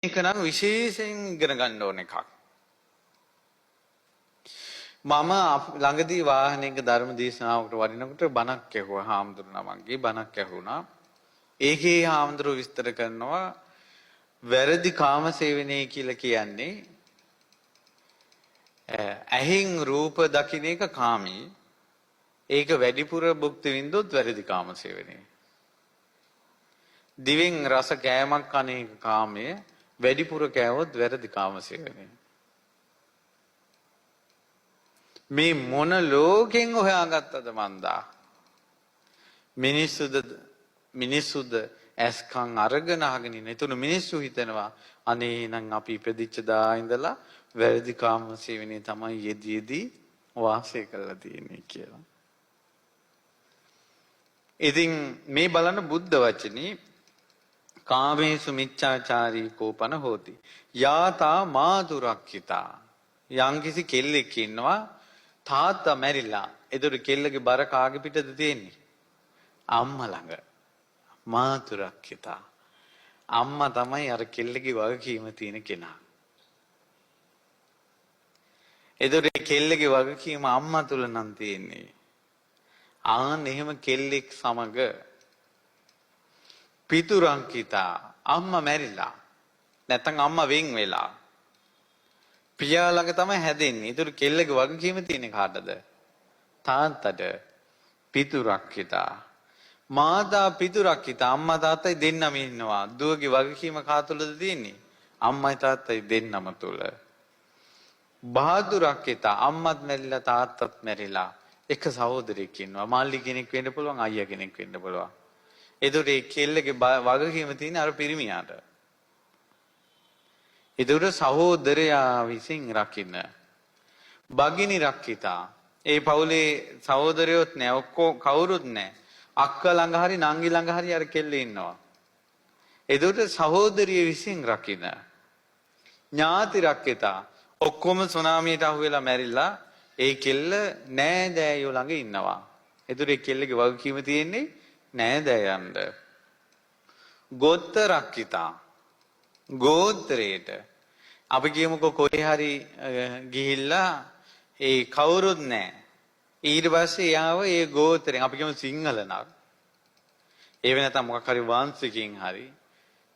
මේක නම් විශේෂයෙන් ඉගෙන ගන්න ඕන එකක්. මම ළඟදී වාහනයක ධර්ම දේශනාවකට වඩිනකොට බණක් ඇහුවා, හාමුදුරු නමක්ගේ බණක් ඇහුණා. ඒකේ හාමුදුරුවෝ විස්තර කරනවා වැරදි කාම සේවනය කියලා කියන්නේ ඇහෙන් රූප දකින්න එක කාමී. ඒක වැඩිපුර භුක්ති විඳොත් වැරදි කාම සේවනය. දිවෙන් රස කෑමක් කන එක කාමය, වැඩිපුර කෑවොත් වැරදි කාම සේවනය. මේ මොන ලෝකෙන් හොයාගත්තද මන්දා? මිනිස්සුද ඇස්කම් අරගෙන අහගෙන ඉන්න. එතන මිනිස්සු හිතනවා අනේ නම් අපි ඉපදිච්ච දා ඉඳලා වැරදි කාම සේවනයේ තමයි යෙදී යෙදී වාසය කරලා තියෙන්නේ කියලා. ඉතින් මේ බලන්න බුද්ධ වචනේ කාමේසු මිච්ඡාචාරී කෝපන හෝති. යාතා මාතුරක්ඛිතා. යම්කිසි කෙල්ලෙක් ඉන්නවා තාත්තා මැරිලා. එතකොට කෙල්ලගේ බර කාගේ පිටද තියෙන්නේ? අම්මා ළඟ. මාතුරක්ඛිතා. අම්මා තමයි අර කෙල්ලගේ වගකීම තියෙන කෙනා. එතකොට කෙල්ලගේ වගකීම අම්මා තුල නම් තියෙන්නේ. ආන් එහෙම කෙල්ලෙක් සමග පිතුරංකිතා අම්මා මැරිලා නැත්තම් අම්මා වෙන් වෙලා පියා ළඟ තමයි හැදෙන්නේ. ඒතර කෙල්ලගේ වගකීම තියෙන්නේ කාටද? තාත්තට. පිතුරක්කිතා. මාතා පිතුරක්කිතා. අම්මා තාත්තයි දෙන්නම ඉන්නවා. දුවගේ වගකීම කා තුළද තියෙන්නේ? අම්මයි තාත්තයි දෙන්නම තුළ. බාදුරක්කිතා. අම්මත් මැරිලා තාත්තත් මැරිලා එක සහෝදරයෙක් ඉන්නවා. මල්ලි කෙනෙක් වෙන්න පුළුවන්, අයියා කෙනෙක් වෙන්න පුළුවන්. ඒතකොට ඒ කෙල්ලගේ වගකීම තියෙන්නේ අර පිරිමියාට. ඒතකොට සහෝදරයා විසින් රකින්න. භගිනි රක්කිතා. ඒ පවුලේ සහෝදරයොත් නෑ, ඔක්කොම කවුරුත් නෑ. අක්කා ළඟ හරි නංගි ළඟ හරි අර කෙල්ල ඉන්නවා. ඒතකොට සහෝදරිය විසින් රකින්න. ඥාති රක්කිතා. ඔක්කොම සුනාමියට අහු වෙලා මැරිලා ඒ කෙල්ල නෑදෑයෝ ළඟ ඉන්නවා. ඒතකොට ඒ කෙල්ලගේ වගකීම තියෙන්නේ නෑදෑයන්ට. ගෝත්‍ර රක්කිතා. ගෝත්‍රයට අපි කියමුකෝ කොහේ හරි ගිහිල්ලා ඒ කවුරුත් නෑ. ඊට පස්සේ එයාව ඒ ගෝත්‍රයෙන් අපි කියමු සිංහල නම්. ඒ වෙන නැත්නම් මොකක් හරි වංශිකෙන් හරි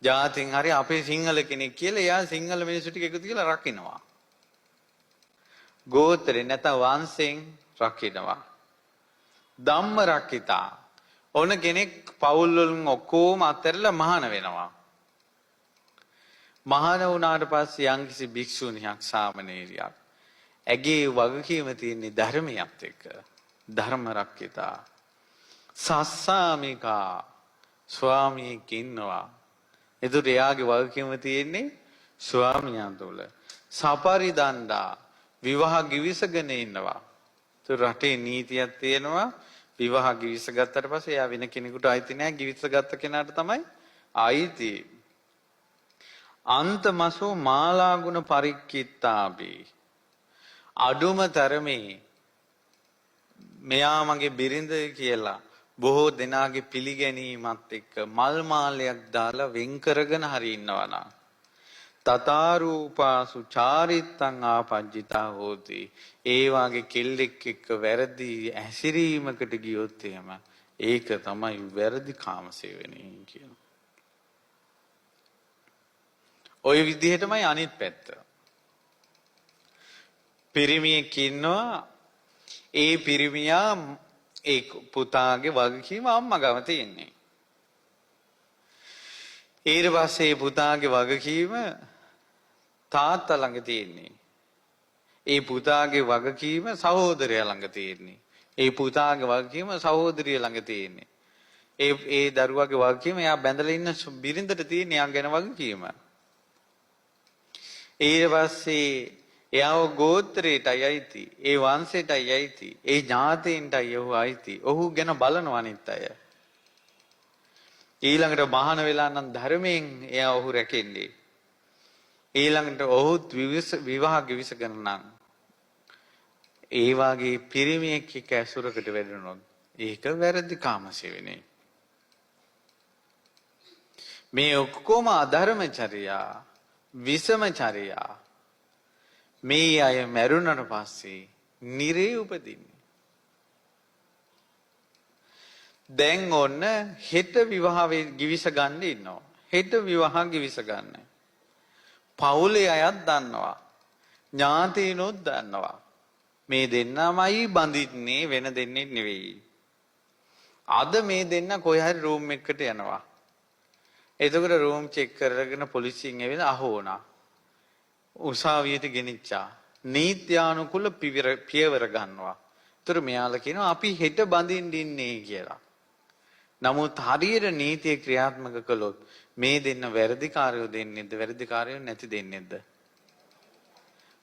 ජාතින් හරි අපේ සිංහල කෙනෙක් කියලා එයා සිංහල මිනිස්සු ටික එකතු කියලා රකින්නවා. ගෝත්‍රයෙන් නැත්නම් වංශයෙන් රකින්නවා. ධම්ම රක්කිතා. ඕන කෙනෙක් පවුල් වලින් ඔක්කොම අත්හැරලා මහාන වෙනවා. මහාන වුණාට පස්සේ යම්කිසි භික්ෂුණියක් සාමණේරියක් ඇගේ වගකීම තියෙන්නේ ධර්මයත් එක්ක. ධර්ම රක්කිතා. සස්සාමිකා ස්වාමියෙක් ඉන්නවා. එතකොට එයාගේ වගකීම තියෙන්නේ ස්වාමියා තුළ. සපරිදණ්ඩා විවාහ ගිවිසගෙන ඉන්නවා. ඒතර රටේ නීතියක් තියෙනවා. විවාහ ගිවිස ගත්තට පස්සේ එයා වෙන කෙනෙකුට අයිති නෑ. ගිවිස ගත්ත කෙනාට තමයි අයිති. අන්තමසෝ මාලාගුණ පරික්කිත්තාපි. අඩුම තරමේ මෙයා මගේ බිරිඳ කියලා බොහෝ දෙනාගේ පිළිගැනීමත් එක්ක මල් මාලයක් දාලා වෙන් කරගෙන හරි ඉන්නවා නම් තථාරූපාසු චාරිත්තං ආපජ්ජිතා හෝති. ඒ වාගේ කෙල්ලෙක් එක්ක වැරදි හැසිරීමකට ගියොත් එහෙම ඒක තමයි වැරදි කාම සේවනය කියන. ඔය විදිහටමයි අනිත් පැත්ත. පිරිමියෙක් ඉන්නවා. ඒ පිරිමියා ඒ පුතාගේ වගකීම අම්මා ගාව තියෙන්නේ. ඊට පස්සේ ඒ පුතාගේ වගකීම තාත්තා ළඟ තියෙන්නේ. ඒ පුතාගේ වගකීම සහෝදරයා ළඟ තියෙන්නේ. ඒ පුතාගේ වගකීම සහෝදරිය ළඟ තියෙන්නේ. ඒ ඒ දරුවාගේ වගකීම එයා බැඳලා ඉන්න බිරිඳට තියෙන එයා ගැන වගකීම. ඊට පස්සේ එයාව ගෝත්‍රයටයි අයිති, ඒ වංශයටයි අයිති, ඒ ඥාතීන්ටයි ඔහු අයිති. ඔහු ගැන බලන අනිත් අය. ඊළඟට මහාන වෙලා නම් ධර්මයෙන් එයා ඔහු රැකෙන්නේ. ඊළඟට ඔහුත් විවාහ ගිවිසගෙන නම් ඒ වාගේ පිරිමියෙක් එක්ක ඇසුරකට වැටුණොත් ඒක වැරදි කාම සේවනය. මේ ඔක්කොම අධර්මචර්යා. විෂමචර්යා මේ අය මැරුණට පස්සේ නිරේ උපදින්නේ. දැන් ඔන්න හෙට විවාහ ගිවිස ගන්න ඉන්නවා. හෙට විවාහ ගිවිස ගන්න. පවුලේ අයත් දන්නවා. ඥාතීනොත් දන්නවා. මේ දෙන්නමයි බඳින්නේ වෙන දෙන්නෙක් නෙවෙයි. අද මේ දෙන්න කොහේ හරි රූම් එකකට යනවා. එතකොට රූම් චෙක් කරගෙන පොලිසියෙන් ඇවිල්ලා අහු වුණා. උසාවියට ගෙනිච්චා. නීත්‍යානුකූල පියවර ගන්නවා. ඒතර මෙයාලා කියනවා අපි හෙට බඳින්න ඉන්නේ කියලා. නමුත් හරියට නීතිය ක්‍රියාත්මක කළොත් මේ දෙන්න වැරදිකාරයෝ දෙන්නෙක්ද වැරදිකාරයෝ නැති දෙන්නෙක්ද?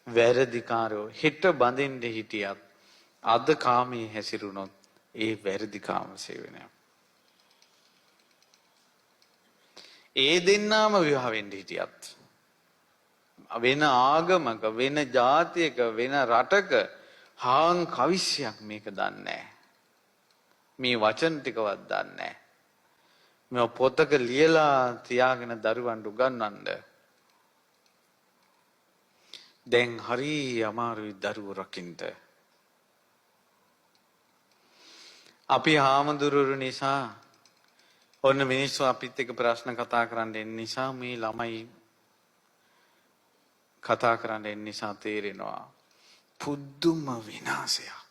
වැරදිකාරයෝ. හෙට බඳින්න හිටියත් අද කාමයේ හැසිරුණොත් ඒ වැරදි කාම සේවනය. ඒ දෙන්නාම විවාහ වෙන්න හිටියත් වෙන ආගමක වෙන ජාතියක වෙන රටක හාන් කවිස්යක් මේක දන්නේ නැහැ. මේ වචන ටිකවත් දන්නේ නැහැ. මේ පොතක ලියලා තියාගෙන දරුවන්ට උගන්වන්න. දැන් හරි අමාරුයි දරුවෝ රකින්න. අපි හාමුදුරුවෝ නිසා ඔන්න මිනිස්සු අපිත් එක්ක ප්‍රශ්න කතා කරන්න එන නිසා මේ ළමයි කතා කරන්න එන නිසා තේරෙනවා පුදුම විනාශයක්.